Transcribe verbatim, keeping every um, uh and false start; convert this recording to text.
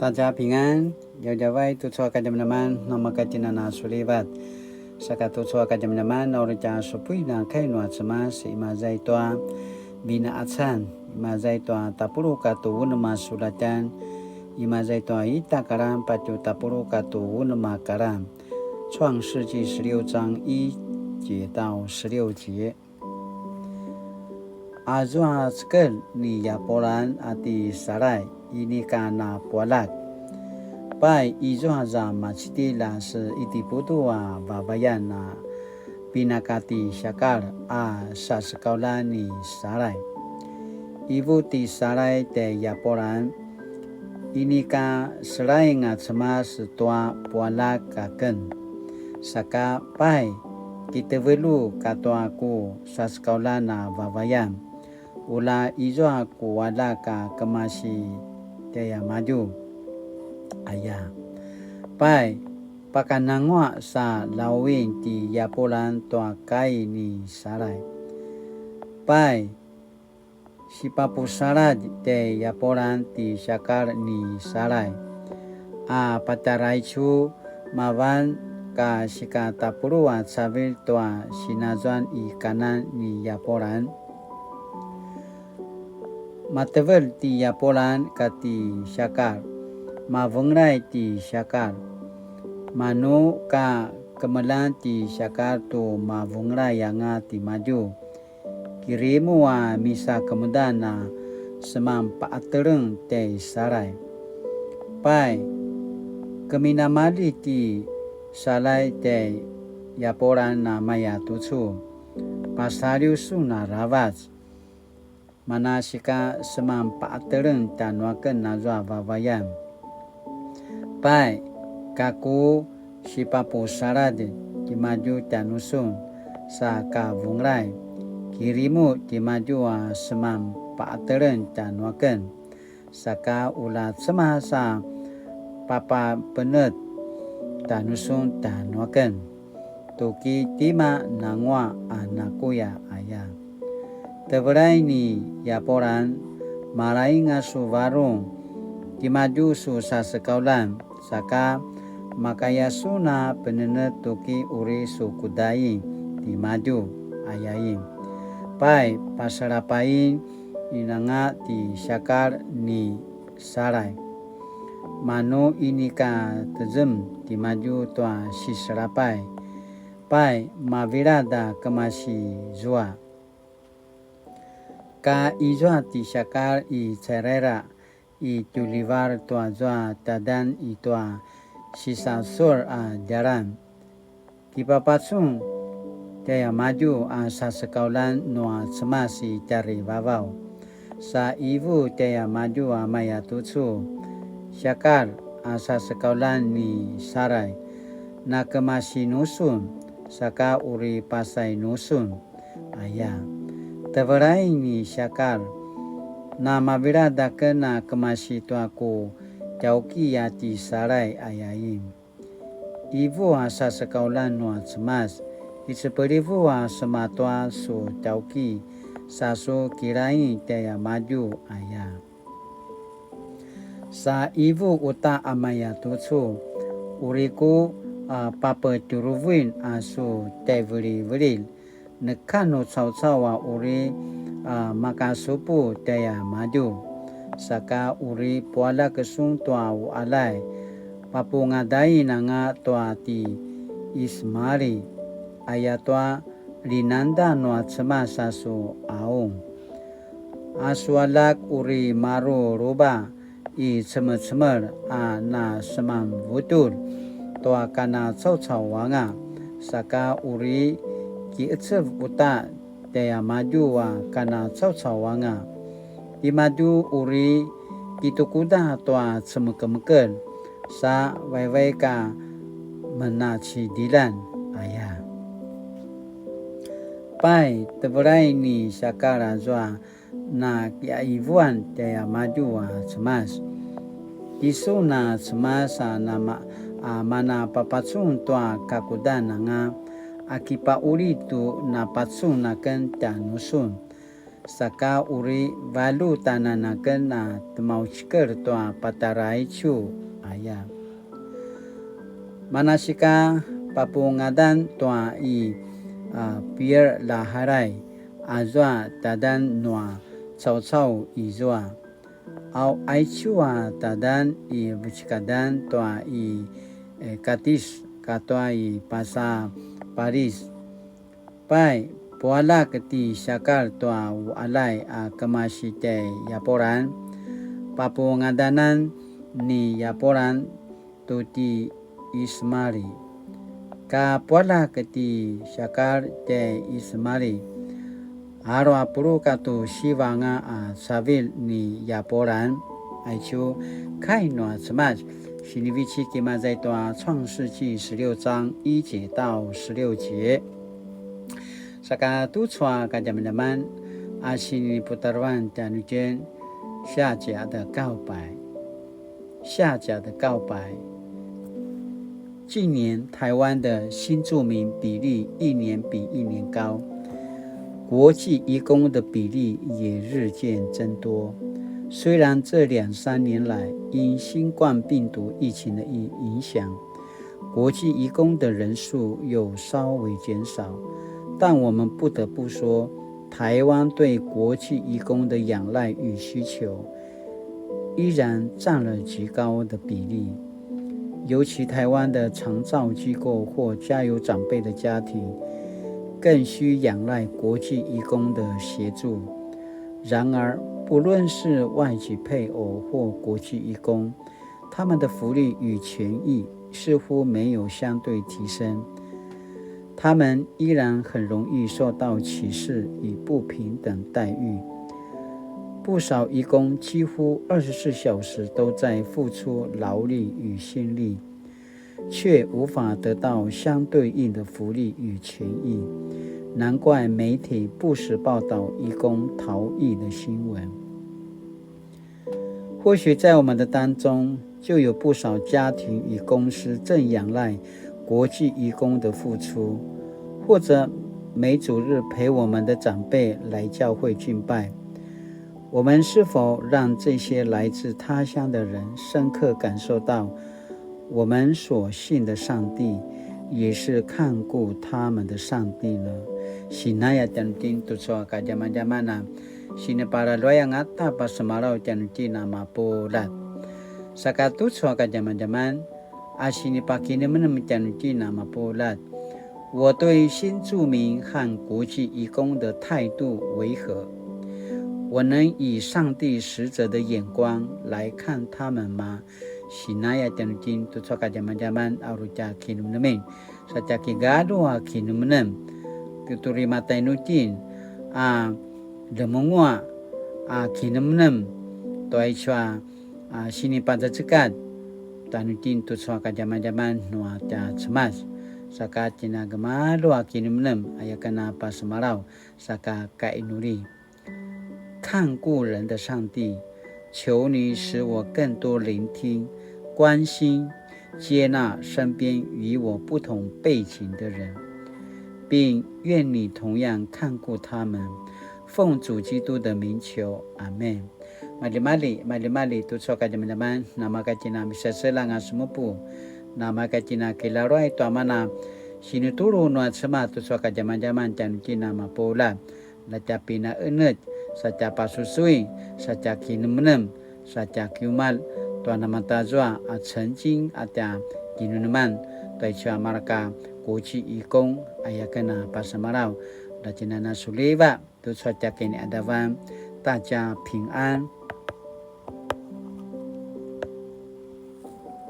大家平安, djavadjavay tucu a kadjamadjaman, namakatjinana sulivat. Saka tucu a kadjamadjaman, na uri tja supuin a kai nua Cemas, imaza i tua Vinqacan, imaza i tua tapuluq katua unem a sulatjan, imaza i tua ita a karan patje tapuluq katua unem a karan. 创世纪十六章一节到十六节。 Azua cekelj ni Yapuran a ti Sarai, inika na pualjak. Pai, izua za macidilj a se Itiputu a vavayan a pinaka ti Syakar a sasekauljan ni Sarai. Ivu ti Sarai tjai Yapuran, inika selaing a Cemas tua pualjak aken. Saka pai, kitevelu katua ku sasekauljan a vavayan, ula izua ku aljak a kemasi tjaimadju, aya. Pai, pakanangua sa lauin ti Yapuran tua kai ni Sarai. Pai, sipapusaladj tjai Yapuran ti Syakar ni Sarai, a patjara aicu mavan ka sikatapuluq a cavilj tua sinazuan i Kanan ni Yapuran. Matevelj ti Yapuran kati Syakar, mavenglay ti Syakar. Manu ka kemeljang ti Syakar tu mavenglay anga timadju, kirimu a misakemudan a seman paqeteleng tjai Sarai. Pai, keminamalji ti Sarai tjai Yapuran a maya tucu, pasaliw sun aravac, manasika seman paqeteleng tjanuaken azua vavayan. Pai, kaku sipapusaladj timadju tjanusun sa kavenglay, kirimu timadju a seman paqeteleng tjanuaken, saka ula Cemas a papapenetj tjanusun tjanuaken. Tuki tima nangua a nakuya aya. Tevelay ni Yapuran, malainga su varung, timadju su sasekauljan, saka makaya sun a penenetj tuki uri su kudain timadju, ayain. Pai, pasalapain inanga ti Syakar ni Sarai. Manu inika tezem timadju tua siselapay. Pai, mavilad a kemasi zua. Ka izua ti Syakar i ceraira i tjulivar tua zua tadan i tua sisasur a djalan. Kipapacun tjaimadju a sasekauljan nua Cemas i tjarivavaw. Sa ivu tjaimadju a maya tucu, Syakar a sasekauljan ni Sarai, na kemasi nusun, saka uri pasai nusun, aya. Tevelai ni Syakar, na mavilad aken a kemasi tua ku tjauki a ti Sarai, ayain. Ivu a sasekauljan nua Cemas, kicepelivu a sema tua su tjauki, sa su kilaing tjaimadju, aya. Sa ivu uta a maya tucu, uri ku, a, papetjuruvuin a su tjaivilivililj, neka nu caucau a uri, a, makasupu tjaimadju, saka uri pualjak sun tua uqaljay, papungadain anga tua ti Ismaili, ayatua linangda nua Cemas a su qaung. A su aljak uri maru ruba i cemecemel a na semanvutjulj tua kana caucau anga, saka uri kiqecev uta tjaimadju a kana caucau anga. Timadju uri kitukuda tua cemekemekelj, sa vaivaik a menacidiljan, aya. Pai, tevelai ni Syakar azua na kiqaivuan tjaimadju a Cemas. Tisun a Cemas a nama, a mana papacun tua kakudan anga, a kipauli tu na pacun aken tjanusun. saka uri valjut anan aken a temaucikel tua patjara aicu aya. Manasika papungadan tua i, a, Pier Laharai, azua tadan nua caucau izua. Au aicu a tadan i vecekadan tua i, e, Katis katua i pasa Paris. Pai, pualjak ti Syakar tua uqaljay a kemasi tjai Yapuran, papungadanan ni Yapuran tu ti Ismali. Ka pualjak ti Syakar tjai Ismali, alu a puluq katu siva anga a cavilj ni Yapuran. Aicu kai nua Cemas, sinivecik imaza i tua 創世記十六章一節到十六節. Saka tucu a kadjamadjaman a siniputaruan tjanuitjen, 夏甲的告白。夏甲的告白。近年台湾的新住民比例一年比一年高，国际移工的比例也日渐增多。虽然这两三年来因新冠病毒疫情的影影响， 国际移工的人数有稍微减少，但我们不得不说，台湾对国际移工的仰赖与需求依然占了极高的比例。尤其台湾的长照机构或家有长辈的家庭，更需仰赖国际移工的协助。然而，不论是外籍配偶或国际移工， 他们的福利与权益似乎没有相对提升，他们依然很容易受到歧视与不平等待遇。不少移工几乎二十四小时都在付出劳力与心力，却无法得到相对应的福利与权益，难怪媒体不时报道移工逃逸的新闻。 或许在我们的当中，就有不少家庭与公司正仰赖国际移工的付出，或者每主日陪我们的长辈来教会敬拜。我们是否让这些来自他乡的人深刻感受到 我们所信的上帝也是看顾他们的上帝呢？Sinaya tjanuitjen tucu a kadjamadjaman a sinipalaluay angata pasemalaw tjanuitjen a mapuljat. Saka tucu a kadjamadjaman a sinipakinemnem tjanuitjen a mapuljat. 我对新住民和国际移工的态度为何？我能以上帝使者的眼光来看他们吗？ Sinaya tjanuitjen tucu a kadjamadjaman a uri tja kinemnemen, sa tja kigalju a kinemnem, ki tu uri mata inu itjen a lemenguaq a kinemnem tua aicu a, a, sinipacacekad tjanuitjen tucu a kadjamadjaman nua tja Cemas. Saka tjen a gemalju a kinemnem aya ken a pasemalaw, saka kainuli. 看顾人的上帝，求你使我更多聆听、关心、接纳身边与我不同背景的人，并愿你同样看顾他们。奉主基督的名求，阿们。Maljimalji, maljimalji tucu a kadjamadjaman, namaka tjen a miseselang a semupu, namaka tjen a kilaruay tua mana sinitulu nua Cemas tucu a kadjamadjaman tjanuitjen a mapuljat. La tja pinaqenetj, sa tja pasusui, sa tja kinemnem, sa tja kiumalj tua namatazua a cenjing a tja kinemneman tua aicu a mareka 国际移工 aya ken a pasemalaw. La tjen a na suliva tucu a tja kiniqadavan, 大家平安。